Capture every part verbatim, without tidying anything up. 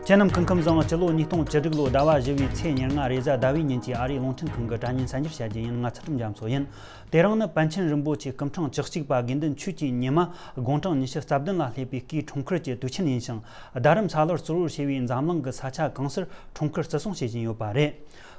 ཁྱེད་རྣམས་སྐུ་ཁམས་བཟང་། སྤྱི་ལོ་ཉིས་སྟོང་བཅུ་དྲུག་ལོའི་ཟླ་བ་བཞི་བའི་ཚེས་ཉེར་ལྔ་རེས་གཟའ་ཟླ་བའི་ཉིན་གྱི་ཨ་རིའི་རླུང་འཕྲིན་ཁང་གི་དྲ་བརྙན་གསར་འགྱུར་བྱ་རྒྱུ་ཡིན། ང་ཚུལ་ཁྲིམས་རྒྱ་མཚོ་ཡིན། དེ་རིང་ནི་པཎ་ཆེན་རིན་པོ་ཆེ་སྐུ་ཕྲེང་བཅུ་གཅིག་པ་དགེ་འདུན་ཆོས་ཀྱི་ཉི་མ་དགུང་གྲངས་ཉི་ཤུ་རྩ་བདུན་ལ་སླེབས་པའི་སྐུའི་འཁྲུངས་སྐར་གྱི་དུས་ཆེན་ཡིན་ཞིང་། རྡ་རམ་ས་ལར་གཙོ་བོར་བྱས་པའི་འཛམ་གླིང་གི་ས་ཆ་གང་སར་འཁྲུངས་སྐར་བརྩི་སྲུང་བྱེད་བཞིན་ཡོད་པ་རེད།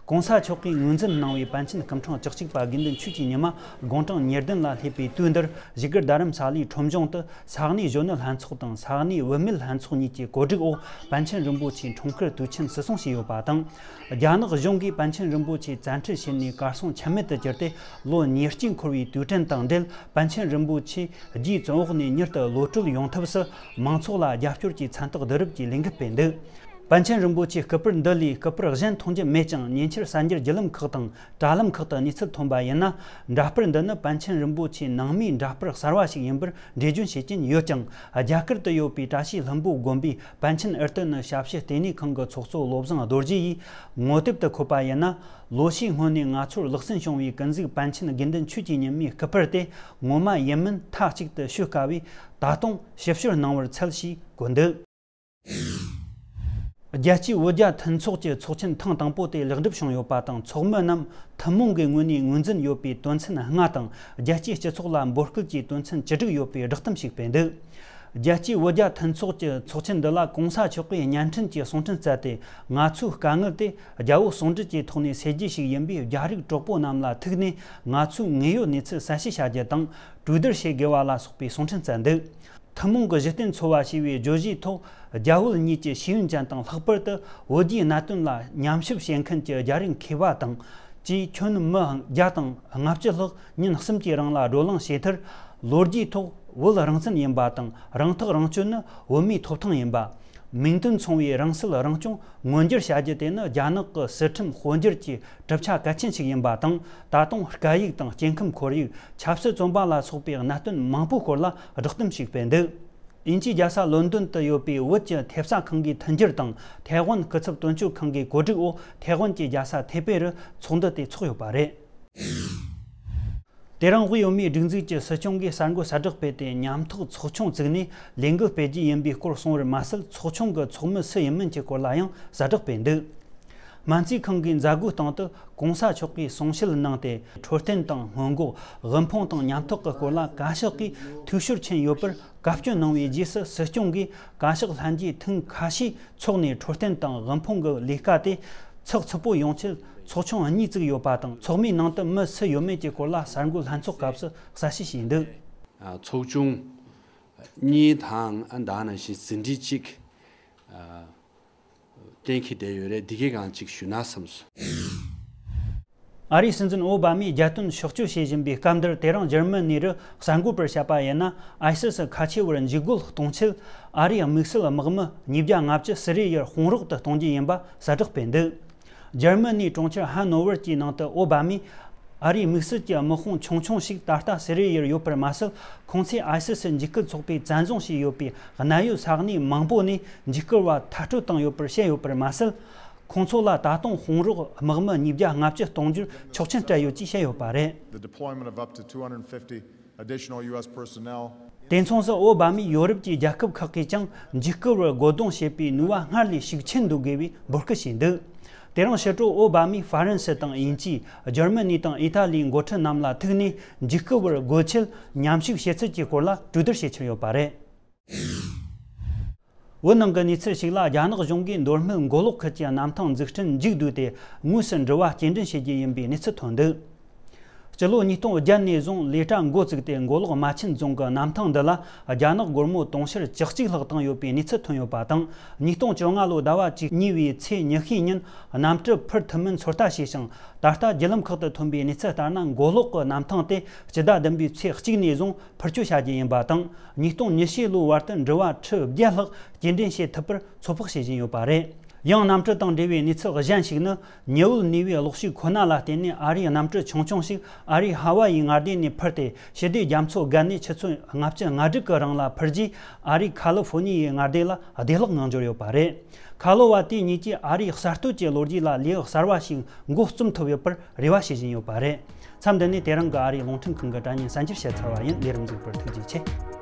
གོང་ས་མཆོག་གིས་ངོས་འཛིན་གནང་བའི་པཎ་ཆེན་སྐུ་ཕྲེང་བཅུ་གཅིག་པ་དགེ་འདུན་ཆོས་ཀྱི་ཉི་མ་དགུང་གྲངས་ཉེར་བདུན་ལ་སླེབས་པའི་དུས་འདིར། བཞུགས་སྒར་རྡ་རམ་ས་ལའི་ཁྲོམ་གཞུང་དུ་ས་གནས་གཞོན་ནུ་ལྷན་ཚོགས་དང་ས་གནས་བུད་མེད་ལྷན་ཚོགས་གཉིས་ཀྱི་གོ་སྒྲིག་འོག་པཎ་ཆེན་རིན་པོ་ཆེའི་འཁྲུངས་སྐར་དུས་ཆེན་བརྩི་སྲུང་བྱས་ཡོད་པ་དང་། རྒྱ་ནག་གཞུང་གིས་པཎ་ཆེན་རིན་པོ་ཆེ་བཙན་ཁྲིད་བྱས་ནས་གར་སོང་ཆ་མེད་དུ་གྱུར་ཏེ་ལོ་ཉེར་གཅིག་འཁོར་བའི་དུས་དྲན་དང་འབྲེལ། པཎ་ཆེན་རིན་པོ་ཆེ་རྒྱའི་བཙོན་འོག་ནས་མྱུར་དུ་གློད་གྲོལ་ཡོང་ཐབས་སུ་མང་ཚོགས་ལ་རྒྱབ་སྐྱོར་གྱི་མཚན་རྟགས་བསྡུ་རུབ་ཀྱི་ལས་འགུལ་སྤེལ་འདུག་པཎ་ཆེན་རིན་པོ་ཆེའི་སྐུ་པར་འདི་ལས་སྐུ་པར་གཞན་མཐོང་རྒྱུ་མེད་ཅིང་། ཉེ་ཆར་གསར་འགྱུར་བརྒྱུད་ལམ་ཁག་དང་དྲ་ལམ་ཁག་ཏུ་གནས་ཚུལ་ཐོན་པ་ཡིན་ན། འདྲ་པར་འདི་ནི་པཎ་ཆེན་རིན་པོ་ཆེའི་ནང་མིའི་འདྲ་པར་གསར་བ་ཞིག་ཡིན་པར་འགྲེལ་བརྗོད་བྱེད་ཀྱིན་ཡོད་ཅིང་། རྒྱ་གར་དུ་ཡོད་པའི་བཀྲ་ཤིས་ལྷུན་པོ་དགོན་པའི་པཎ་ཆེན་ཨེར་ཏེ་ནི་ཞབས་ཕྱི་ལྟེ་གནས་ཁང་གི་ཚོགས་གཙོ་བློ་བཟང་རྡོ་རྗེ་ཡིས་ངོ་དེབ་ཏུ་འཁོད་པ་ཡིན་ན། ལོ་ཤས་སྔོན་ནས་ང་ཚོར་ལག་སོན་བྱུང་བའི་ཀུན་གཟིགས་པཎ་ཆེན་དགེ་འདུན་ཆོས་ཀྱི་ཉི་མའི་སྐུ་པར་དེ་ངོ་མ་ཡིན་མིན་མཐའ་གཅིག་ཏུ་ཤོད་དཀའ་བས། ད་དུང་ཞིབ་བཤེར་གནང་བར་འཚལ་ཞེས་བཀོད་འདུག་རྒྱལ་སྤྱིའི་བོད་རྒྱ་མཐུན་ཚོགས་ཀྱི་ཚོགས་ཆེན་ཐེངས་དང་པོ་དེ་ལེགས་འགྲུབ་བྱུང་ཡོད་པ་དང་། ཚོགས་མི་རྣམས་ཐུན་མོང་གི་ངོས་ནས་ངོས་འཛིན་ཡོད་པའི་དོན་ཚན་ལྔ་དང་། རྒྱལ་སྤྱིའི་སྤྱི་ཚོགས་ལ་འབོད་སྐུལ་གྱི་དོན་ཚན་བཅུ་དྲུག་ཡོད་པའི་བསྒྲགས་གཏམ་ཞིག་སྤེལ་འདུག་རྒྱལ་སྤྱིའི་བོད་རྒྱ་མཐུན་ཚོགས་ཀྱི་ཚོགས་ཆེན་འདི་ལ་གོང་ས་མཆོག་གིས་བརྙན་འཕྲིན་གྱི་གསུང་འཕྲིན་བསྩལ་ཏེ། ང་ཚོའི་དཀའ་ངལ་དེ་རྒྱལ་པོ་གསུང་སྒྲོས་ཀྱི་ཐོག་ནས་སེལ་རྒྱུ་ཞིག་ཡིན་པས། རྒྱ་རིགས་གྲོགས་པོ་རྣམས་ལ་ཐུག་ནས་ང་ཚོའི་དངོས་ཡོད་གནས་ཚུལ་གསལ་བཤད་བྱ་རྒྱུ་དང་། གྲོས་བསྡུར་བྱེད་དགོས་པ་ལ་སོགས་པའི་གསུང་འཕྲིན་བསྩལ་འདུག་ཐུན་མོང་གི་གཞི་རྟེན་འཚོལ་བ་ཞེས་པའི་བརྗོད་གཞིའི་ཐོག་རྒྱ་བོད་གཉིས་ཀྱི་ཤེས་ཡོན་ཅན་དང་། ལྷག་པར་དུ་བོད་རྒྱའི་གནད་དོན་ལ་ཉམས་ཞིབ་བྱེད་མཁན་གྱི་རྒྱ་རིགས་མཁས་པ་དང་བཅས་ཁྱོན་མི་བརྒྱ་དང་ལྔ་བཅུ་ལྷག་ཉིན་གསུམ་གྱི་རིང་ལ་བགྲོ་གླེང་བྱས་མཐར། ལོ་རྒྱུས་ཐོག་བོད་རང་བཙན་ཡིན་པ་དང་། རང་ཐག་རང་གཅོད་ནི་བོད་མིའི་ཐོབ་ཐང་ཡིན་པ། མིང་དོན་མཚུངས་པའི་རང་སྲིད་རང་སྐྱོང་མངོན་འགྱུར་བྱ་རྒྱུ་དེ་ནི་རྒྱ་ནག་གི་སྲིད་ཁྲིམས་དཔལ་འབྱོར་གྱི་གྲུབ་ཆ་གལ་ཆེན་ཞིག་ཡིན་པ་དང་། ད་དུང་སྐད་ཡིག་དང་སྐྱེ་ཁམས་ཁོར་ཡུག་ཆབ་སྲིད་བཙོན་པ་ལ་སོགས་པའི་གནད་དོན་མང་པོའི་སྐོར་ལ་བསྒྲགས་གཏམ་ཞིག་སྤེལ་འདུག་དབྱིན་ཇིའི་རྒྱལ་ས་ལོན་ཌོན་དུ་ཡོད་པའི་བོད་ཀྱི་ཐེབས་རྩ་ཁང་གི་མཐུན་འགྱུར་དང་། ཐའེ་ཝན་སྐུ་ཚབ་དོན་གཅོད་ཁང་གི་གོ་སྒྲིག་འོག་ཐའེ་ཝན་གྱི་རྒྱལ་ས་ཐེ་པེ་རུ་ཚོགས་འདུ་དེ་འཚོགས་ཡོད་པ་རེད། དེ་རིང་དབུས་བོད་མིའི་སྒྲིག་འཛུགས་ཀྱི་སྲིད་སྐྱོང་གིས་གསར་འགོད་གསལ་བསྒྲགས་སྤེལ་ཏེ། ཉམ་ཐག་ཚོགས་ཆུང་བཙུགས་ནས་ལས་འགུལ་སྤེལ་རྒྱུ་ཡིན་པའི་སྐོར་གསུངས་པར་མ་ཟད། ཚོགས་ཆུང་གི་ཚོགས་མི་སུ་ཡིན་མིན་གྱི་སྐོར་ལ་ཡང་གསལ་བསྒྲགས་སྤེལ་འདུག་སྨན་རྩིས་ཁང་གིས་མཛད་སྒོའི་སྟེང་དུ་གོང་ས་མཆོག་གིས་གསུང་བཤད་གནང་སྟེ། འཕྲོད་བསྟེན་དང་སྔོན་འགོག་དབུལ་ཕོངས་དང་ཉམ་ཐག་གི་སྐོར་ལ་བཀའ་ཤག་གིས་འཐུས་ཤོར་ཕྱིན་ཡོད་པར་བཀའ་བཀྱོན་གནང་བའི་རྗེས་སུ། སྲིད་སྐྱོང་གིས་བཀའ་ཤག་ལྷན་རྒྱས་ཐེངས་ཁ་ཤས་འཚོགས་ནས། འཕྲོད་བསྟེན་དང་དབུལ་ཕོངས་ཀྱི་ལས་ཀ་དེ་ཚགས་ཚུད་པོ་ཡོང་ཆེད་ཚོགས་ཆུང་གཉིས་བཙུགས་ཡོད་པ་དང་། ཚོགས་མིའི་ནང་དུ་མི་སུ་ཡོད་མེད་ཀྱི་སྐོར་ལ་གསར་འགོད་ལྷན་ཚོགས་སྐབས་སུ་གསལ་བཤད་བྱས་འདུག་ཚོགས་ཆུང་གཉིས་དང་། ད་ནང་བཞིན་ཟིན་བྲིས་གཅིག་གཏན་འཁེལ་བསྡད་ཡོད་རེད། འདི་གའི་སྒང་ཅིག་ཞུས་ན་བསམས་སོང་། ཨ་རིའི་སྲིད་འཛིན་ཨོ་བྷ་མས་རྒྱལ་དོན་ཕྱོགས་བསྐྱོད་བྱེད་བཞིན་པའི་སྐབས་འདིར། དེ་རིང་འཇར་མ་ནི་རུ་གསར་འགོད་པར་བཤད་པ་ཡིན་ན། ཨའི་སི་སི་ཁ་ཆེ་བར་འཇིགས་སྐུལ་གཏོང་ཆེད། ཨ་རིའི་དམིགས་བསལ་དམག་མི་ཉིས་བརྒྱ་ལྔ་བཅུ་སི་རི་ཡར་དཔུང་རོགས་ཏུ་གཏོང་རྒྱུ་ཡིན་པ་གསལ་བསྒྲགས་སྤེལ་འདུག་འཇར་མ་ནིའི་གྲོང་ཁྱེར་ཧ་ནོ་ཝར་གྱི་ནང་དུ་ཨོ་བྷ་མས། ཨ་རིའི་དམིགས་བསལ་གྱི་དམག་དཔུང་ཆུང་ཆུང་ཞིག་ད་ལྟ་སི་རི་ཡར་ཡོད་པར་མ་ཟད། ཁོང་ཚོས་ཨའི་སི་སི་འཇིགས་སྐུལ་ཚོགས་པས་བཙན་བཟུང་བྱས་ཡོད་པའི་གནད་ཡོད་ས་གནས་མང་པོ་ནས་འཇིགས་སྐུལ་བ་མཐར་སྐྲོད་བཏང་ཡོད་པར་བཤད་ཡོད་པར་མ་ཟད། ཁོང་ཚོ་ལ་ད་དུང་དཔུང་རོགས་དམག་མི་ཉིས་བརྒྱ་ལྔ་བཅུ་གཏོང་རྒྱུར་ཆོག་མཆན་སྤྲད་ཡོད་ཅེས་བཤད་ཡོད་པ་རེད། The deployment of up to two hundred fifty additional U S personnel. དེ་མཚུངས་སུ་ཨོ་བྷ་མས་ཡོ་རོབ་ཀྱི་རྒྱལ་ཁབ་ཁག་གིས་ཀྱང་འཇིགས་སྐུལ་བར་རྒོལ་རྡུང་བྱེད་པའི་ནུས་པ་སྔར་ལས་ཤུགས་ཆེན་འདོན་དགོས་པའི་འབོད་སྐུལ་བྱས་འདུག་དེ་རིང་ཕྱི་དྲོ་ཨོ་བྷ་མས་ཧྥ་རན་སི་དང་དབྱིན་ཇི། འཇར་མ་ནི་དང་ཨི་ཏཱ་ལིའི་འགོ་ཁྲིད་རྣམས་ལ་ཐུག་ནས། འཇིགས་སྐུལ་བར་རྒོལ་ཆེད་མཉམ་ཞུགས་བྱེད་ཚུལ་གྱི་སྐོར་ལ་གྲོས་བསྡུར་བྱེད་འཆར་ཡོད་པ་རེད། བོད་ནང་གི་གནས་ཚུལ་ཞིག་ལ། རྒྱ་ནག་གཞུང་གིས་མདོ་སྨད་མགོ་ལོག་ཁུལ་གྱི་གནམ་ཐང་འཛུགས་སྐྲུན་མཇུག་བསྡུས་ཏེ། དངོས་སུ་འགྲུལ་བ་སྐྱེལ་འདྲེན་བྱེད་རྒྱུ་ཡིན་པའི་གནས་ཚུལ་ཐོན་འདུག་སྤྱི་ལོ་ཉིས་སྟོང་བརྒྱད་ནས་བཟུང་ལས་གྲྭ་འགོ་བཙུགས་ཏེ། མགོ་ལོག་རྨ་ཆེན་རྫོང་གི་གནམ་ཐང་འདི་ལ་རྒྱ་ནག་སྒོར་མོ་དུང་ཕྱུར་བཅུ་གཅིག་ལྷག་བཏང་ཡོད་པའི་གནས་ཚུལ་ཐོན་ཡོད་པ་དང་། ཉིས་སྟོང་བཅོ་ལྔ་ལོའི་ཟླ་བ་བཅུ་གཉིས་པའི་ཚེས་ཉི་ཤུའི་ཉིན་གནམ་གྲུ་འཕུར་ཐུབ་མིན་ཚོད་ལྟ་བྱས་ཤིང་། ད་ལྟ་བརྒྱུད་ལམ་ཁག་ཏུ་ཐོན་པའི་གནས་ཚུལ་ལྟར་ན། མགོ་ལོག་གི་གནམ་ཐང་དེ་སྤྱི་ཟླ་བདུན་པའི་ཚེས་གཅིག་ནས་བཟུང་འཕུར་སྐྱོད་བྱ་རྒྱུ་ཡིན་པ་དང་། ཉིས་སྟོང་ཉི་ཤུ་ལོའི་བར་དུ་འགྲུལ་བ་ཁྲི་བརྒྱད་ལྷག་སྐྱེལ་འདྲེན་བྱེད་ཐུབ་པར་ཚོད་དཔག་བྱེད་བཞིན་ཡོད་པ་རེད། ཡང་གནམ་གྲུ་དང་འབྲེལ་བའི་གནས་ཚུལ་གཞན་ཞིག་ནི། ཉི་འོད་ནུས་པའི་གློག་ཤུགས་ཁོ་ན་ལ་བརྟེན་ནས་ཨ་རིའི་གནམ་གྲུ་ཆུང་ཆུང་ཞིག་ཨ་རིའི་ཧ་ཝ་ཡི་མངའ་སྡེ་ནས་འཕུར་ཏེ། ཞི་བདེ་རྒྱ་མཚོ་བརྒལ་ནས་ཆུ་ཚོད་ལྔ་བཅུ་ང་དྲུག་གི་རིང་ལ་འཕུར་རྗེས། ཨ་རིའི་ཁ་ལི་ཧྥོ་ནི་ཡའི་མངའ་སྡེ་ལ་བདེ་བླག་ངང་འབྱོར་ཡོད་པ་རེད། ཁ་ལོ་བ་དེ་གཉིས་ཀྱིས་ཨ་རིའི་གསར་གཏོད་ཀྱི་ལོ་རྒྱུས་ལ་ལེའུ་གསར་བ་ཞིག་འགོ་རྩོམ་ཐུབ་ཡོད་པར་རེ་བ་བྱེད་བཞིན་ཡོད་པ་རེད། མཚམས་འདི་ནས་དེ་རིང་གི་ཨ་རིའི་རླུང་འཕྲིན་ཁང་གི་དྲ་བརྙན་གསར་འགྱུར་བཤད་ཚར་བ་ཡིན། ལས་རིམ་གཟིགས་པར་ཐུགས་རྗེ་ཆེ།